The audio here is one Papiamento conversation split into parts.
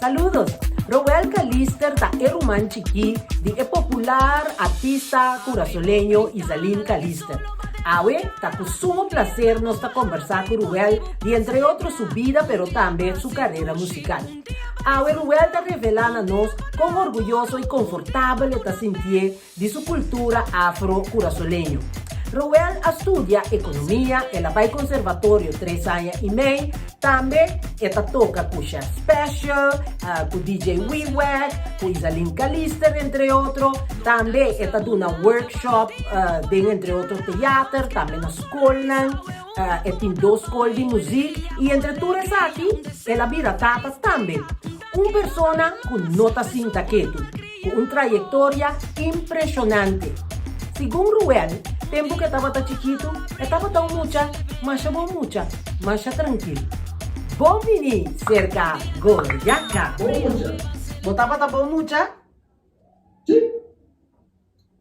Saludos! Roel Calister ta e ruman chikí di e popular artista kurasoleño Izaline Calister. Awe ta ku sumo plaser nos ta kombersá ku Roel di entre otro su bida pero tambe su karera musikal. Awe Roel ta revelá na nos kon orguyoso i konfortabel e ta sintié di su kultura afro-kurasoleño. Roel a studia ekonomia, el a bai konservatorio tres aña i mei, tambe e ta toka ku Chef Special, ku DJ Wiwek, ku Izaline Calister entre otro, tambe e ta duna workshop den entre otro teater, tambe na skolnan, e tin dos skol di muzik i entre tur esaki el a bira tata tambe. Un persona ku no ta sinta ketu. Ku un trayektoria impreshonante. Segun Ruel, tempu ku e tabata chikitu, e tabata un mucha masha bon mucha, masha trankil. Bon bini serka Goyaka! Bon mucha. Bo tabata bon mucha? Sí.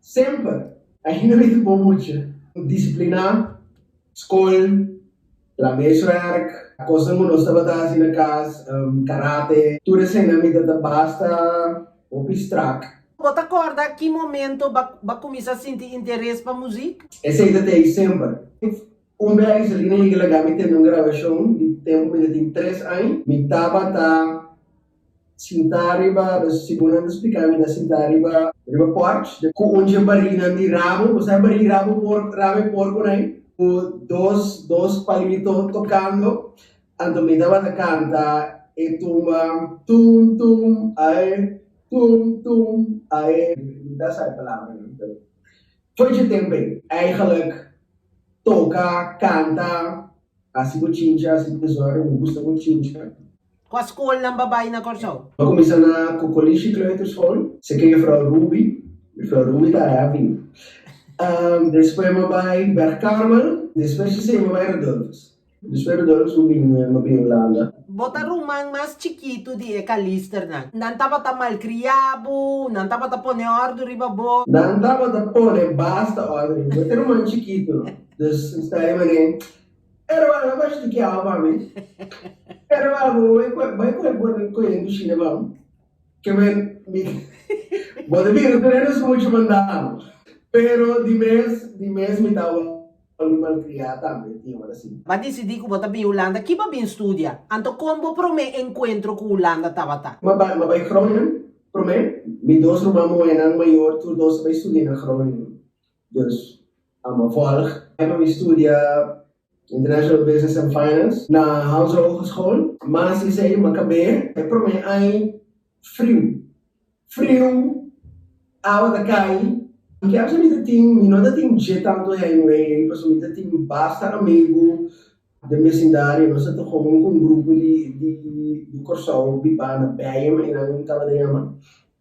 Semper. Ainda mi ta bon mucha. Disipliná, skol, Trameeswerk, kosnan ku nos tabata hasi na kas, karate, tur eseinan mi ta ta basta hopi strak. Bo ta kòrda ki momento bo a kuminsá sinti interes pa muzik? Esei ta tei semper. Un bia Iselina yega laga mi tende un grabashon di tempu mi ta tin tres aña. Mi tabata Sintá riba, dus segun nan ta spliká mi ta sintá riba riba porch ku un dje barinan di rabo, bo sa e barí rabo por rabo e porko nan ku dos dos palito tokando, anto mi tabata kanta e tumba tum tum ae tum tum ae, mi ta sa e palabranan pero foi dje tempu ei eigenlijk toka kanta hasi bochincha hasi desorden mi gusta bochincha. Kua skolnan bo a bai na Kòrsou? Bo a kuminsá na Kokolishi Kleuterschool, seke Juffrouw Ruby, Juffrouw Ruby ta heavy. Despues mi a bai Berg Karmel, despues di esei mi a bai Rodolphus. Despues Rodolphus mi bin mi a bin Hulanda. Bo ta ruman mas chikitu di e Calisternan. Nan tabata malkriá bo? Nan tabata pone òrdu riba bo? Nan tabata pone basta òrdu riba bo. Bo ta ruman chikitu, no? Dus mi sta e manera. Hermano, bo a shiki awa pa mi. Hermano, bo bai kohe, bai kohe bo kohe den kushina pa mi. Ke men, mi, bo ta bira tur hende su mucha mandado. Pero di mes, di mes mi tabata un malkriá tambe, tin ora si. Bo a disidí ku bo ta bin Hulanda, ki bo a bin studia? Anto kon bo promé enkuentro ku Hulanda tabata? Mi a bai, mi a bai Groningen promé. Mi dos ruman muhénan mayor tur dos a bai studia na Groningen. Dus a volg. Pa mi studia International Business and Finance na Hanze Hogeschool. Mas esei mi a kab'é e promé aña friu. Friu, awa ta kai. Mi kier bisa mi ta tin, mi no ta tin dje tantu heimwee pasobra mi ta tin basta amigu den besindario. Nos ta gewoon ku un grupo di di Kòrsou bibá na Beijum, einan tabata yama.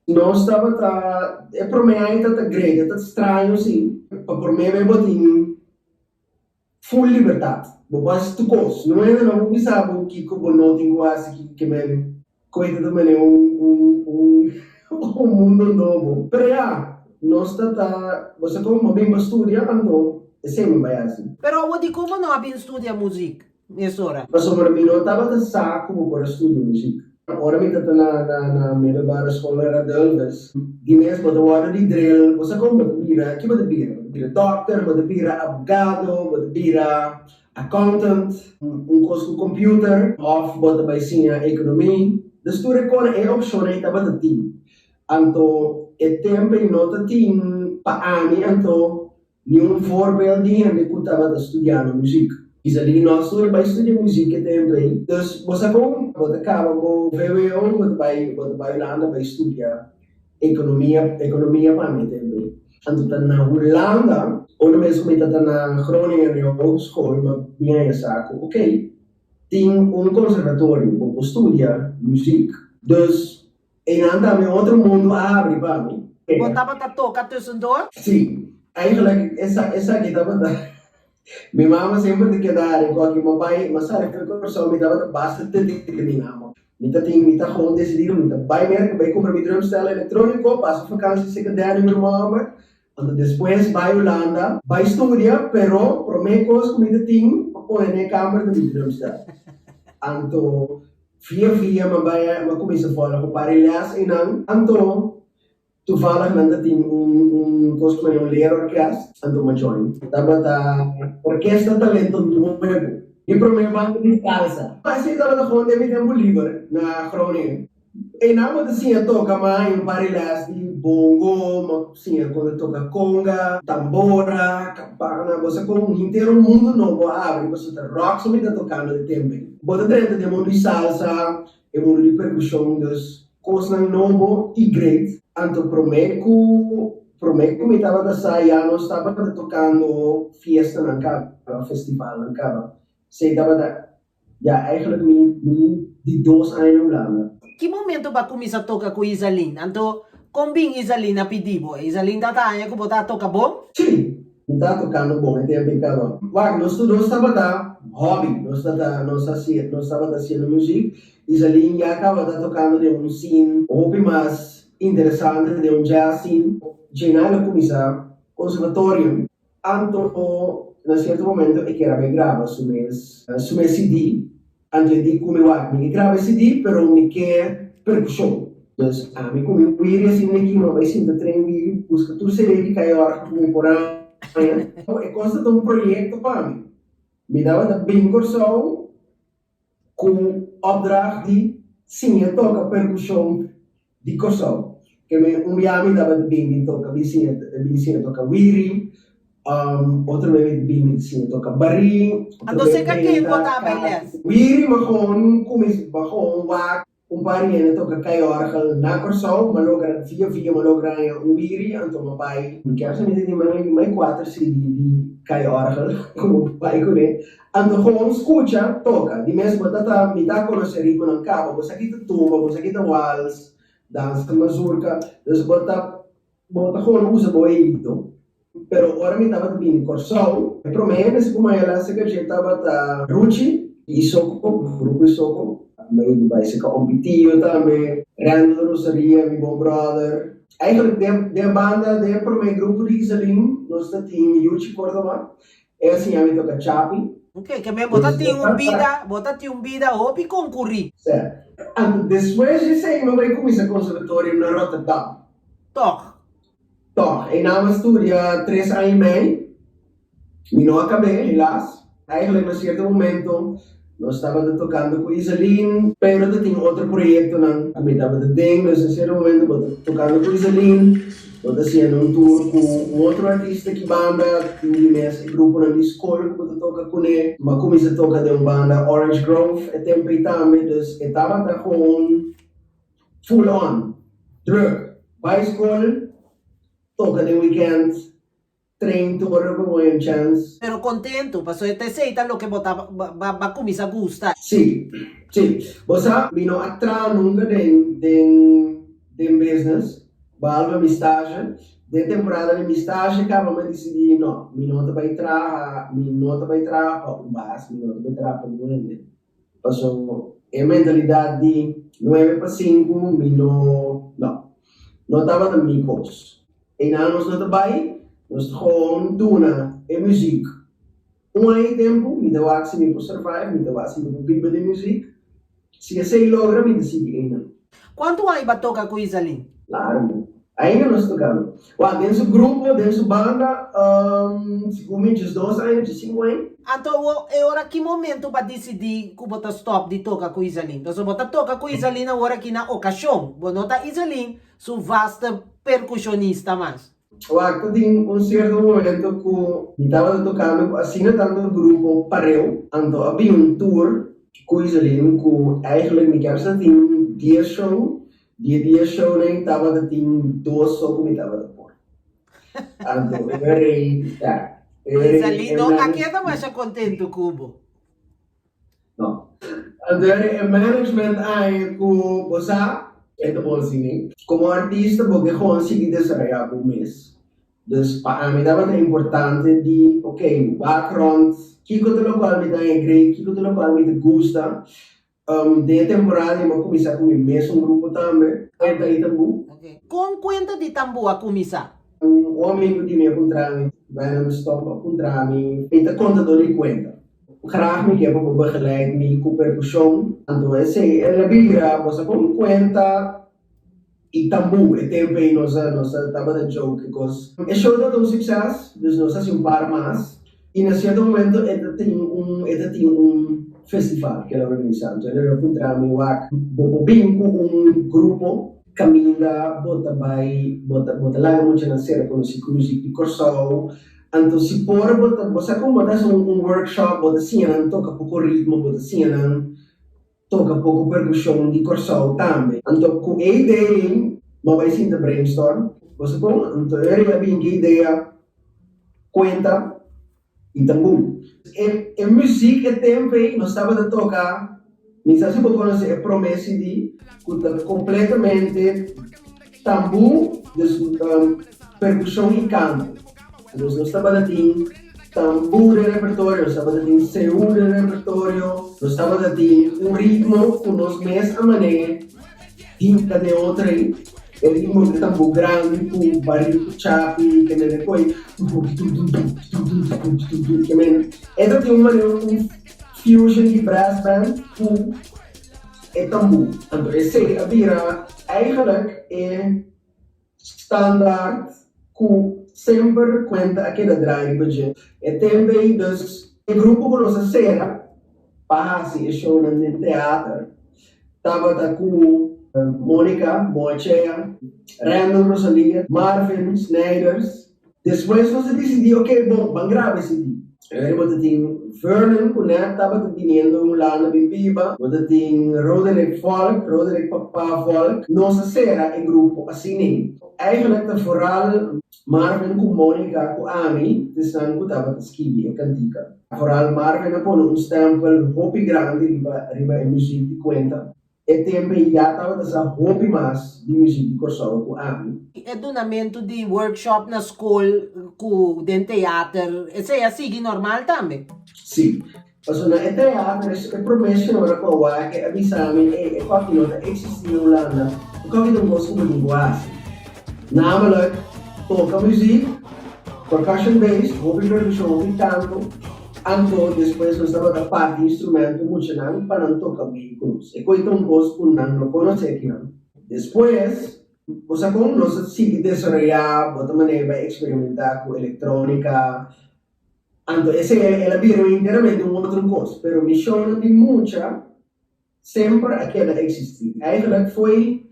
Nos tabata, e promé aña ta ta great, e ta straño si, pa promé be bo tin full libertad, bo por hasi tur kos, no hende no por bisa bo kiko bo no tin ku hasi, kiko ke men, koe ta ta manera un un un un mundo nobo. Pero ya, nos ta ta, bo sa kon, bo bin pa studia, anto esei mi bai hasi. Pero awor dikon bo no a bin studia muzik? Mesora. Pasobra mi no tabata sa ku bo por a studia muzik. Ora mi tata na na middelbare school na Radulphus, di mes bo ta wòrdu di drill, bo sa kon bo ta bira, ki bo ta bira? Bo ta bira dòkter, bo ta bira abogado, bo ta bira accountant, un kos ku computer, òf bo ta bai siña ekonomi. Dus tur e kona, e opshonnan ei tabata tin. Anto e tempu ei no ta tin pa ami, anto Ni un voorbeeld di hende ku tabata studiando muzik. Izaline no a studia bai studia muzik e tempu ei. Dus bo sa kon bo ta kaba bo vwo, bo ta bai bo ta bai Hulanda bai studia ekonomia, ekonomia pa mi e tempu ei. Anto ta na Hulanda, ora mes ku mi ta ta na Groningen den hogeschool, mi a bin haña sa ku oké, tin un konservatorio, bo por studia muzik. Dus Einan tambe otro mundu a habri pa mi. Bo tabata toka tussendoor? Sí. Eigenlijk esa esaki tabata mi mama semper ta keda hari ku aki mi bai mi a sali for Kòrsou mi tabata basta determiná. Mi ta tin mi ta gewoon desidido mi ta bai Merka bai kumpra mi drumstel elektróniko pasa vakansi serka Danny mi ruman hòmber anto despues bai Hulanda bai studia pero promé kos ku mi ta tin pa pone den e kamber ta mi drumstel anto. Via via m'a bai m'a kuminsá vòlg un par di lès einan. Anto toevallig nan ta tin un un kos ku un leerorkest, anto m'a join. Tabata Orkesta Talento Nuevo, mi promé banda di salsa. Esei tabata gewoon den mi tempu liber na Groningen. Einan bo ta siña toka ma un par di lès di bongo, ma siña kon ta toka konga, tambora, kampana, bo sa kon henter un mundu nobo a abri pasobra ta rock so mi ta tokando di tempu ei. Bo ta drenta den mundu di salsa, e mundu di perkushon, dus kosnan nobo i great. Anto promé ku promé ku mi tabata sa ya nos tabata tokando fiestanan kaba, festivalnan kaba. Esei tabata Ya, eigenlijk mi mi di dos aña na Hulanda. Ki momento bo a kuminsá toka ku Izaline? Anto, kon bin Izaline a pidi bo? Izaline ta ta haña ku bo ta toka bon? Sí, mi ta tokando bon e tempu ei kaba. Wak, nos tur dos tabata hobby, nos ta ta nos hasi nos tabata hasiendo muzik. Izaline ya tabata tokando den un scene hopi mas interesante, den un jazz scene. Djena el a kuminsá conservatorium. Anto na cierto momento e kier a bay graba su mes su mes CD, anto e di cu mi wak mi ke graba e CD pero mi ke percusion. Dus ami cu mi wiri asina aki mi a bay sinta train wiri busca tur CD di cay ora cu mi por haña. E cos ta ta un proyecto pa mi. Mi tabata bin Corsou Ku opdracht di siña toka perkushon di Kòrsou. Ke mi un bia mi tabata bin bin toka bin siña bin siña toka wiri, otro bia mi bin bin siña toka barí, otro Anto bia seka ken bo drenta ta bai kas. les? Wiri mi gewoon kuminsá mi gewoon wak Un par di hende toka kai orgel na Kòrsou, m'a logra via via m'a logra haña un wiri, anto m'a bai. Mi kier sa mi ta tin mai mai kuater CD di kai orgel ku mi bai kuné. Anto gewoon skucha toka. Di mes bo ta ta mi ta konosé ritmonan kaba, bo sa ki ta tumba, bo sa ki ta wals, dansa mazurka, dus bo ta Bo ta gewoon usa bo oido. Pero ora mi tabata bini Kòrsou, e promé hende ku mi a laster kach'é tabata Ruchi di Isoko, grupo Isoko. Mi a yuda bai seka Ompi Tio tambe, Randall Rosaria, mi bon brother. Eigenlijk den den banda, den e promé grupo di Iselin, nos ta tin Yuchi Cordova. E a siña mi toka chapi. Oké, ke men bo ta tin un bida, bo ta tin un bida hopi konkurí. Sè. Anto despues di esei mi a bai kuminsá konservatorium na Rotterdam. Tòg. Tòg. Einan mi a studia tres aña i mei. Mi no a kab'é, helaas. Eigenlijk na sierto momento nos tabata tokando ku Iselin, pero ta tin otro proyektonan ku mi tabata den, dus na sierto momento bo ta tokando ku Iselin, bo ta hasiendo un tour ku un otro artista ki banda, tin di mes e gruponan di skol ku bo ta toka kuné. Mi a kuminsá toka den un banda Orange Grove e tempu ei tambe, dus e tabata gewoon full on, druk, bai skol, toka den weekend, Train tur ora ku bo haña un chèns. Pero kontentu, pasobra e ta esei ta loke bo ta ba kuminsá gusta. Sí, sí. Bo sa, mi no a traha nunka den den den business, behalve mi stage. Den temporada di mi stage kaba mi a disidí, no, mi no ta bai traha, mi no ta bai traha pa un baas, mi no ta bai traha pa ningun hende. Pasobra e mentalidat di nuebe pa sinku mi no, no, no tabata mi kos. Einan nos no ta bai, nos ta gewoon duna e muziek un aña i tempu, mi ta wak si mi por survive, mi ta wak si mi por biba di muziek. Si esei logra mi ta sigui einan. Kuantu aña bo a toka ku Izaline? Largu. Ainda nos ta tokando. Wak, den su grupo, den su banda, segun mi 12 aña, 15 aña. Anto awor, e ora ki momento bo a disidí ku bo ta stòp di toka ku Izaline? Pasobra bo ta toka ku Izaline awor aki na okashon, bo no ta Izaline su vaste percusionista mas. Wak ta tin un cierto momento cu mi tabata tocando cu asina tanto grupo pareu, anto a bin un tour cu Iselin cu eigenlijk mi kier sa tin dies show, di e dies shownan tabata tin dos so cu mi tabata por. Anto e rei, ja, e rei, Iselin no a keda masha contento cu bo. No. Anto e management aña ku bo sa, e ta bon asina. Komo artista bo ke gewoon sigui desaroyá bo mes. Dus pa ami tabata importante di, ok, wak rònt kiko ta lokual mi ta haña great, kiko ta lokual mi ta gusta. Den e temporada mi a kuminsá ku mi mesun grupo tambe, Kuenta di Tambú. Kon Kuenta di Tambú a kuminsá? Un amigu di mi a puntra mi, Venom Stop a puntra mi, mi ta kontadó di kuenta. Graag mi ke pa bo begeleid mi ku perkushon. Anto esei el a bira, bo sa kon kuenta i tambú. E tempu ei nos a nos a tabata joke kos. E show tabata un sukses, dus nos a hasi un par mas. I na sierto momento e ta tin un e ta tin un festival ku el a organisá. Anto el a puntra mi, Wak, bo por bin ku un grupo kaminda bo ta bai bo ta bo ta laga muchanan sera konosí ku muzik di Kòrsou? Anto si por bo ta bo sa kon bo ta hasi un workshop, bo ta siña nan toka poko ritmo, bo ta siña nan toka poko perkushon di Kòrsou tambe. Anto ku e idea ei bo a bai sinta brainstorm, bo sa kon? Anto e ora ei a bin ku e idea kuenta i tambú. E e muzik e tempu ei nos tabata toka, mi sa si bo konosé e promé CD ku ta kompletamente Tambú, dus perkushon i kanto. Dus nos tabata tin tambú den repertorio, nos tabata tin seú den repertorio, nos tabata tin un ritmo ku nos mes a man'é hinka den otro ei, e ritmo di tambú grandi ku baril ku chapi ke mende koe tutututututututututututu ke men e ta tin un manera un fusion di brass band ku e tambú. Anto esei a bira eigenlijk e standaard ku semper kuenta a keda draai riba dje. E tempu ei dus e grupo ku nos a sera pa hasi e shownan den teater tabata ku Monica Boachea, Randall Rosalia, Marvin Snijders. Despues nos a disidí, ok, bon, ban graba e CD. Awor bo ta tin Vernon ku nèt tabata biniendo Hulanda bin biba, bo ta tin Roderick Volk, Roderick Papa Volk. Nos a sera e grupo asina. Eigenlijk ta vooral Marvin ku Monica ku ami t'esnan ku tabata skibi e kantika. Vooral Marvin a pone un stèmpel hopi grandi riba riba e muziek di Kuenta. E tempu ei ya tabata sa hopi mas di muzik di Kòrsou ku ami. E dunamentu di workshop na skol ku den teater, esei a sigui normal tambe? Sí. Pasobra na e teater e promé señora ku a wak a bisa mi, Ey, e kòki no ta eksistí na Hulanda, e kòki ta un kos ku bo tin ku hasi. Namelijk, toka muzik, percussion based, hopi perkushon, hopi kanto. Anto despues nos tabata parti instrumento muchanan pa nan toka bin ku nos. E koi ta un kos ku nan no konosé kinan. Despues, bo sa kon nos a sigui desaroyá, bo ta manera bai eksperimentá ku elektrónika. Anto esei el a bira enteramente un otro kos. Pero mi shownan di mucha Semper a keda existi. Eigenlijk foi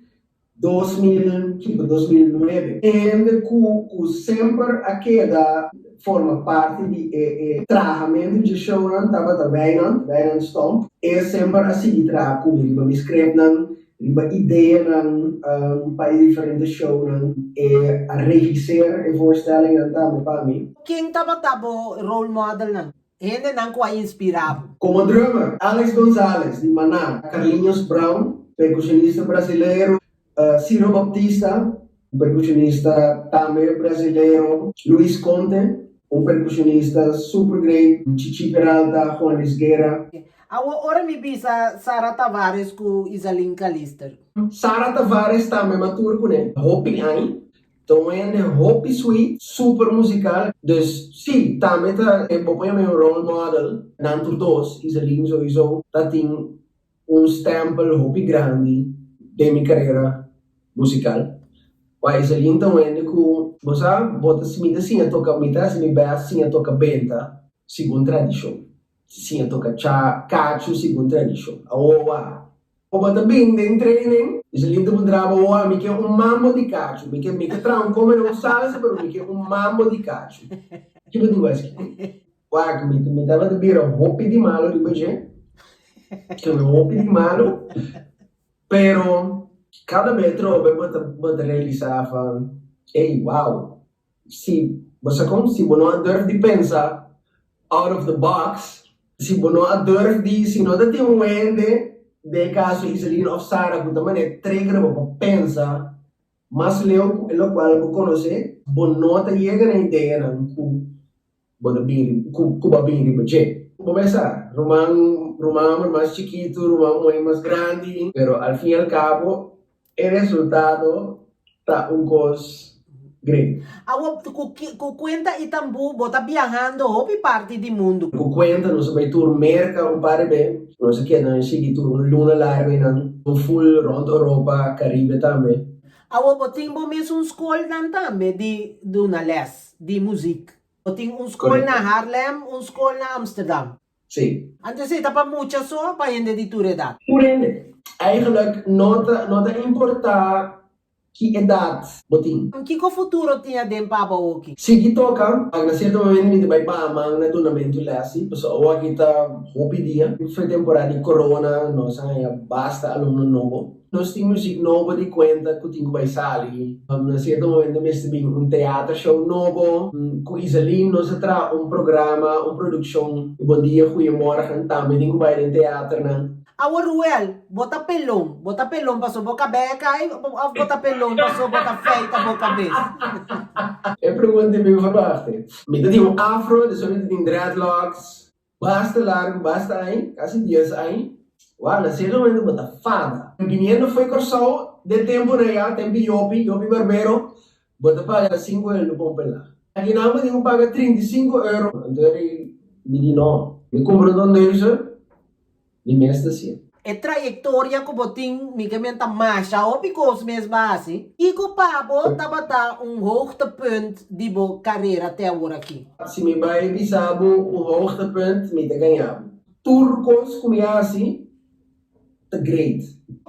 2000, kiko, 2009. Hende ku ku semper a keda forma parti di e e trahamentu dje shownan tabata Wijnand, Wijnand Stomp. E semper a sigui traha ku mi riba mi scriptnan, riba ideanan pa e diferente shownan. E a regisseer e voorstellingnan tambe pa mi. Ken tabata bo role modelnan? Hendenan ku a inspirá bo. Komo drummer, Alex Gonzalez di Maná, Carlinhos Brown, perkushonista brasilero, Ciro Baptista, un perkushonista tambe brasilero, Luis Conte, un perkushonista super great, Chichi Peralta, Juan Luis Guerra. Awor ora mi bisa Sara Tavares ku Izaline Calister. Sara Tavares tambe matur kuné hopi aña. Ta un hende hopi sweet, super musical, dus si, tambe ta bo por yama e un role model, nan tur dos, Iselin souiso ta tin un stempel hopi grandi den mi carera musical. Wak Iselin ta un hende cu bo sa, bo ta mi ta siña toca, mi ta haci mi best siña toca benta segun tradicion, siña toca cha, cachu segun tradicion. Awor wak. Bo ta bin den training, Iselin ta puntra bo, Oa, mi ke un mambo di kachu. Mi ke mi ke traha un come un salsa, pero mi ke un mambo di kachu. Ki bo tin wes kiko? Wak, mi mi tabata bira hopi di malo riba dje. Ke mi hopi di malo, pero kada be trobe bo ta bo ta realisa van, ey, wow, Si bo sa kon, si bo no a durf di pensa out of the box, si bo no a durf di, si no ta tin un hende, den e kaso Iselin of Sara, ku ta manera trigger bo pa pensa mas leu ku e lokual bo konosé, bo no ta yega na ideanan ku Bo ta bini ku ku bo a bini riba dje. Bo mester sa, ruman ruman homber mas chikitu, ruman muhé mas grandi, pero al fin y al cabo e resultado ta un kos. Great. Awor, ku ku kuenta i tambú bo ta biahando hopi parti di mundu. Ku kuenta nos a bai tur Merka un par di be. Nos a keda nan sigui tur un luna largu einan, un full rònt Europa, Karibe tambe. Awor bo tin bo mes un skolnan tambe di duna lès di muzik. Bo tin un skol na Haarlem, un skol na Amsterdam. Sí. Anto esei ta pa mucha so o pa hende di tur edat? Tur hende. Eigenlijk no ta no ta importá ki edat bo tin. Kiko futuro tin aden pa bo awoki? Sigui toka. Na sierto momento mi ta bai baha man na dunamentu lès si, pasobra awoki ta hopi dia. Foi temporada di corona, nos a haña basta alumno nobo. Nos tin muzik nobo di kuenta ku tin ku bai sali. Na sierto momento mester bin un teatershow nobo. Ku Izaline nos a traha un programa, un produkshon di Bon Dia Goeiemorgen tambe tin ku bai den teaternan. Awor Ruel, bo ta pelon. Bo ta pelon paso bo kabei a kai of bo ta pelon paso bo ta feita bo kabes? E pregunta mi verwachting. Mi ta tin un afro, despues mi ta tin dreadlocks. Basta largu, basta aña, kasi dies aña. Wak, na sierto momento bo ta fada. Biniendo fo'i Kòrsou, den tempunan ya, tempu Yopi, Yopi Barbero, bo ta paga sinku euro pa un pelá. Akinan bo tin ku paga 35 euro. Anto eri mi di no, mi kumpra un tondeuze, mi mes ta hasié. E trayektoria ku bo tin, mi ke men ta masha hopi kos mes bo a hasi. Kiko pa bo tabata un hoogtepunt di bo karera te awor aki? Si mi bai bisa bo un hoogtepunt, mi ta gaña bo. Tur kos ku mi a hasi ta great.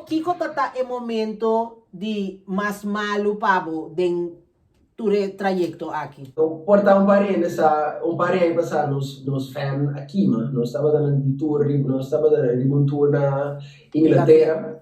Kiko ta ta e momento di mas malu pa bo den tur e trayekto aki. Por ta un par hende sa, un par aña pasá nos nos fan a kima, nos tabata na di tour riba, nos tabata riba un tour na Inglatera,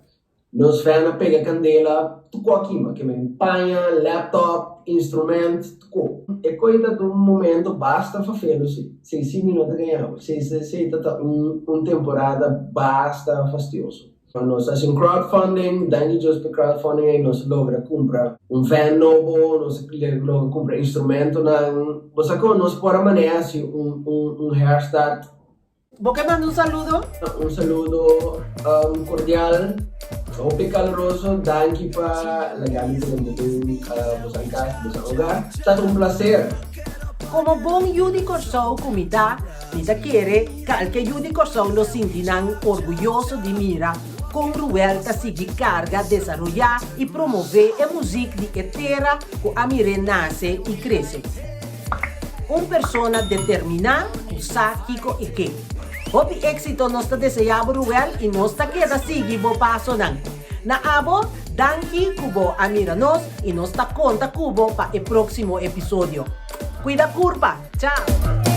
nos fan a pega kandela, tuko a kima, ke men paña, laptop, instrument, tuko. E koi ta ta un momento basta fafelu si, si si mi no ta gaña bo, si si ta ta un un temporada basta fastioso. Nos hasi un crowdfunding, danki Dios pa e crowdfunding ei nos a logra kumpra un van nobo, nos a logra kumpra instrumentonan. Bo sa kon nos por a manera hasi un un herstart. Bo ke manda un saludo? Un saludo kordial, hopi kaloroso, danki pa laga mi drenta den boso kas, boso hogar. Ta un plaser. Komo bon yu di Kòrsou ku mi ta, Mi ta kere kalke yu di Kòrsou lo sinti nan orguyoso di mira kon Ruel ta sigui karga, desaroyá i promové e muzik di e tera ku a mir'é nase i krese. Un persona determiná ku sa kiko e ke. Hopi éksito nos ta deseá bo Ruel i nos ta keda sigui bo pasonan. Na abo, danki ku bo a mira nos i nos ta konta ku bo pa e próksimo episodio. Kuida kurpa! Chao!